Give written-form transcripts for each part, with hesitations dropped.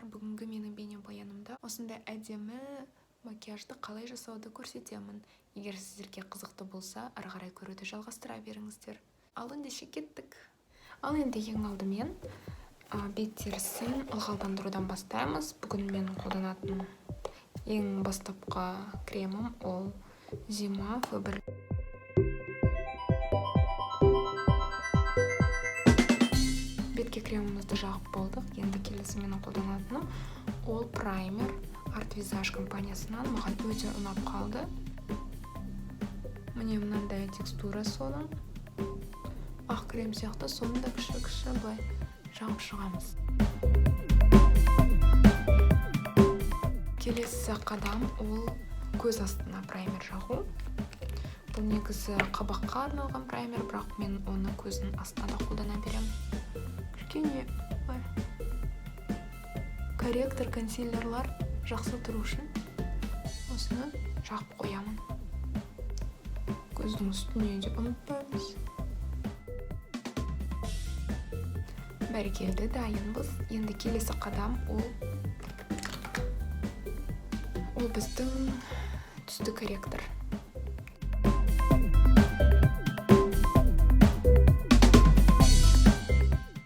Достар, бүгінгі менің бейнебаянымда осындай әдемі макияжды қалай жасауды көрсетемін. Егер сіздерге қызықты болса, ары қарай көруді жалғастыра беріңіздер. Ал ендеше кеттік. Ал енді ең алдымен бет терісін ылғалдандырудан бастаймыз. Бүгін мен қолданатын ең бастапқы кремім ол Зима Faber. Бетке кремімізді жағып болдық. Енді келесі менің қолданатыным ол праймер Art Visage компаниясынан. Маған өте ұнап қалды. Міне, мынандай текстурасы оның. Ақ крем сияқты, соны да кіші-кіші былай жағып шығамыз. Келесі қадам ол көз астына праймер жағу. Бұл негізі қабаққа арналған праймер, бірақ мен оны көздің астына да қолдана беремін. Кішкене былай корректор, консилерлар жақсы тұру үшін осыны жағып қоямын. Көздің үстіне де ұмытпаймыз. Бәрекелді, дайынбыз. Енді келесі қадам ол біздің түсті корректор.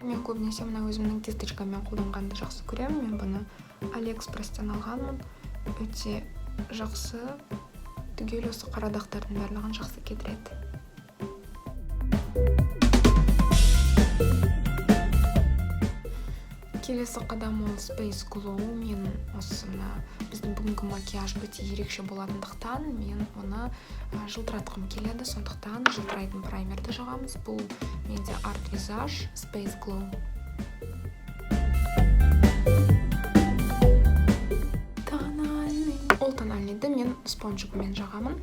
Мен көбінесе мына өзімнің кисточкамен қолданғанды жақсы көремін. Мен бұны Алиэкспресстен алғанмын. Өте жақсы, түгел осы қара дақтардың барлығын жақсы кетіреді. Келесі қадам ол Space Glow. Мен осы мына біздің бүгінгі макияж өте ерекше болатындықтан мен оны жылтыратқым келеді. Сондықтан жылтырайтын праймерді жағамыз. Бұл менде Art Visage Space Glow. Тональный. Ол тональныйды мен спонжигімен жағамын.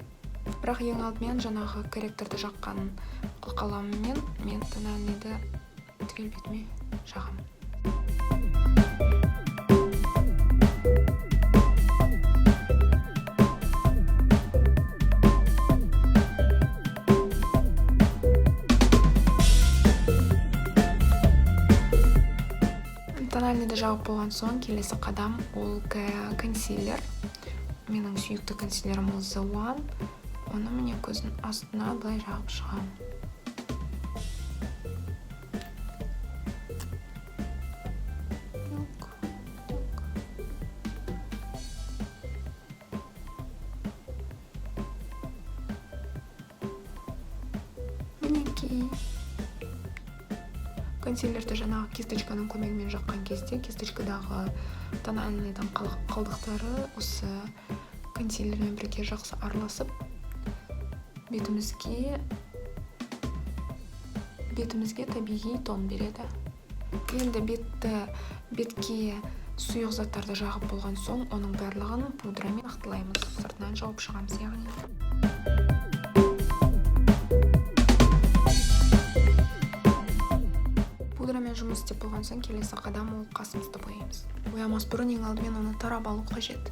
Бірақ ең алдымен жаңағы корректорды жаққан қылқаламмен мен тональныйды түгел бетіме жағамын. Тональныйды жағып болған соң келесі қадам ол консилер. Менің сүйікті консилерім ол The One. Оны міне көздің астына былай жағып шығамын. Тук, тук. Мінекей. Консилерді жаңағы кисточканың көмегімен жаққан кезде кисточкадағы тональныйдың қалдықтары осы консилермен бірге жақсы араласып бетімізге табиғи тон береді. Енді бетке сұйық заттарды жағып болған соң оның барлығын пудрамен нақтылаймыз, сыртынан жауып шығамыз яғни. Пудрамен жұмыс істеп болған соң келесі қадам ол қасымызды бояймыз. Боямас бұрын ең алдымен оны тарап алу қажет.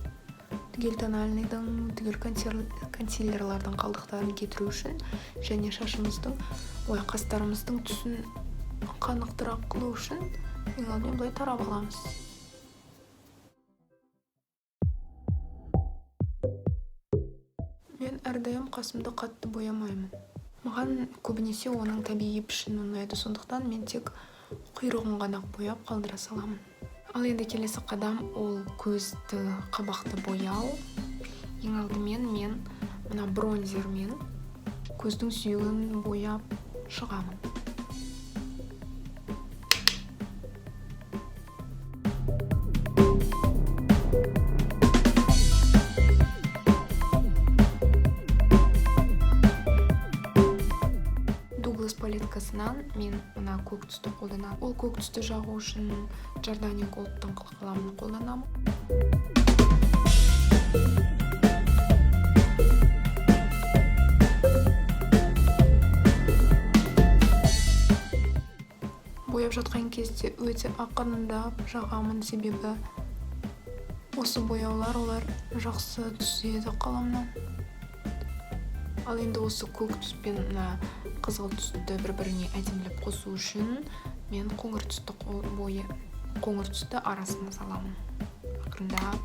Түгел тональныйдың, түгел консилерлардың қалдықтарын кетіру үшін және шашымыздың, ой, қастарымыздың түсін қанықтырақ қылу үшін ең алдымен былай тарап аламыз. Мен әрдайым қасымды қатты боямаймын. Маған көбінесе оның табиғи пішіні ұнайды, сондықтан мен тек құйрығын ғана бояп қалдыра саламын. Ал енді келесі қадам ол көзді, қабақты бояу. Ең алдымен мен мына бронзермен көздің сүйегін бояп шығамын. Douglas палеткасынан мен мына көк түсті қолданамын. Ол көк түсті жағу үшін Giordani Gold'тың қылқаламын қолданамын. Бояп жатқан кезде өте ақырындап жағамын, себебі осы бояулар олар жақсы түседі қаламнан. Ал енді осы көк түс пен мына қызғылт түсті бір-біріне әдемілеп қосу үшін мен қоңыр түсті Қоңыр түсті арасына саламын. Ақырындап.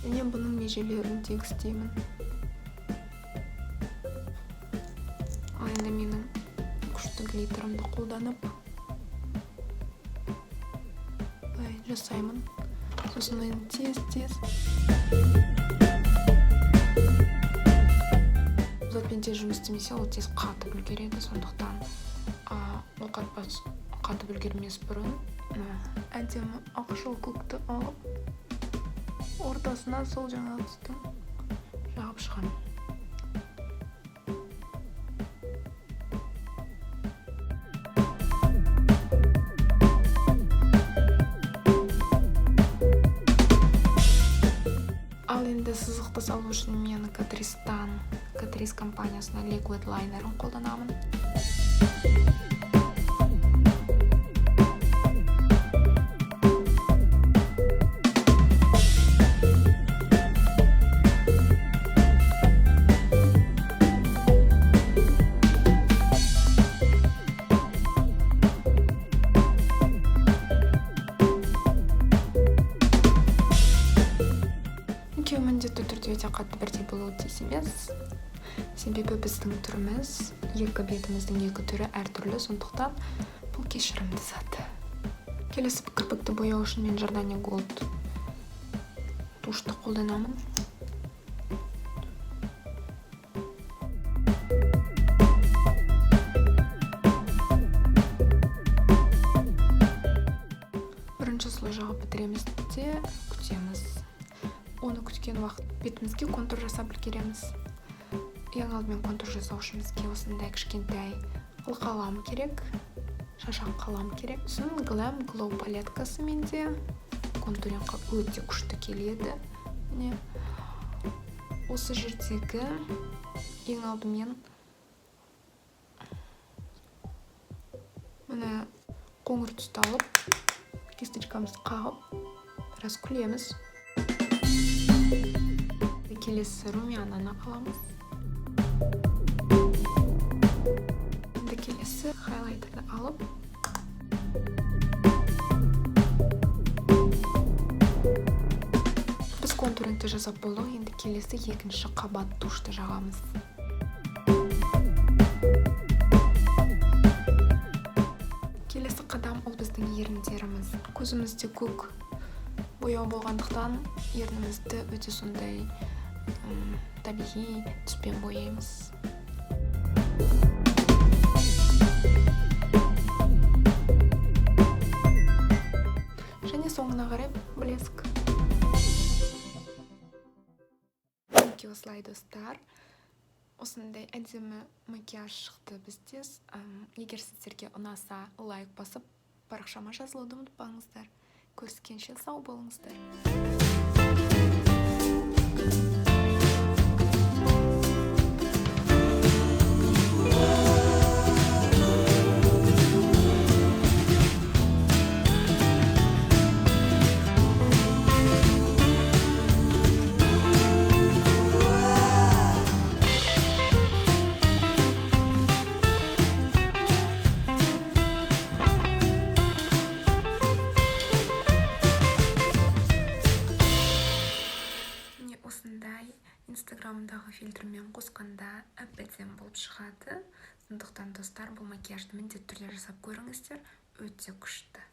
Және бұның межелерін тегістеймін. Ал енді менің күшті глиттерімді қолданып былай жасаймын. Сосын енді тез-тез затпен тез жұмыс істемесе, ол тез қатып үлгереді. Сондықтан ол қатып үлгермес бұрын әдемі ақшыл көкті алып, ортасына сол жаңағы түстің жағып шығамын. Ал енді сызықты салу үшін мен Catrice компаниясының Liquid Liner'ын қолданамын. Екеуі міндетті түрде өте қатты бірдей болуы тиіс емес. Себебі біздің түріміз, екі бетіміздің екі түрі әртүрлі, сондықтан бұл кешірімді зат. Келесі кірпікті бояу үшін мен Giordani Gold тушты қолданамын. Бірінші слой жағып бітіреміз де күтеміз. Оны күткен уақыт бетімізге контур жасап үлгереміз. Ең алдымен контур жасау үшін бізге осындай кішкентай қылқалам керек, шашақ қалам керек. Сосын Glam Glow палеткасы менде контурингқа өте күшті келеді. Міне осы жердегі ең алдымен міне қоңыр түсті алып, кисточкамызды қағып, біраз күлеміз. Келесі румянаны аламыз. Енді келесі хайлайтерді алып, біз контурингті жасап болдық. Енді келесі екінші қабат тушты жағамыз. Келесі қадам ол біздің еріндеріміз. Көзімізде көк бояу болғандықтан ернімізді өте сондай табиғи түспен бояймыз. Және соңына қарай блеск. Мінекей осылай, достар. Осындай әдемі макияж шықты бізде. Егер сіздерге ұнаса, лайк басып, парақшама жазылуды ұмытпаңыздар. Көріскенше сау болыңыздар. Инстаграмдағы фильтрмен қосқанда әп-әдемі болып шығады. Сондықтан, достар, бұл макияжды міндетті түрде жасап көріңіздер, өте күшті.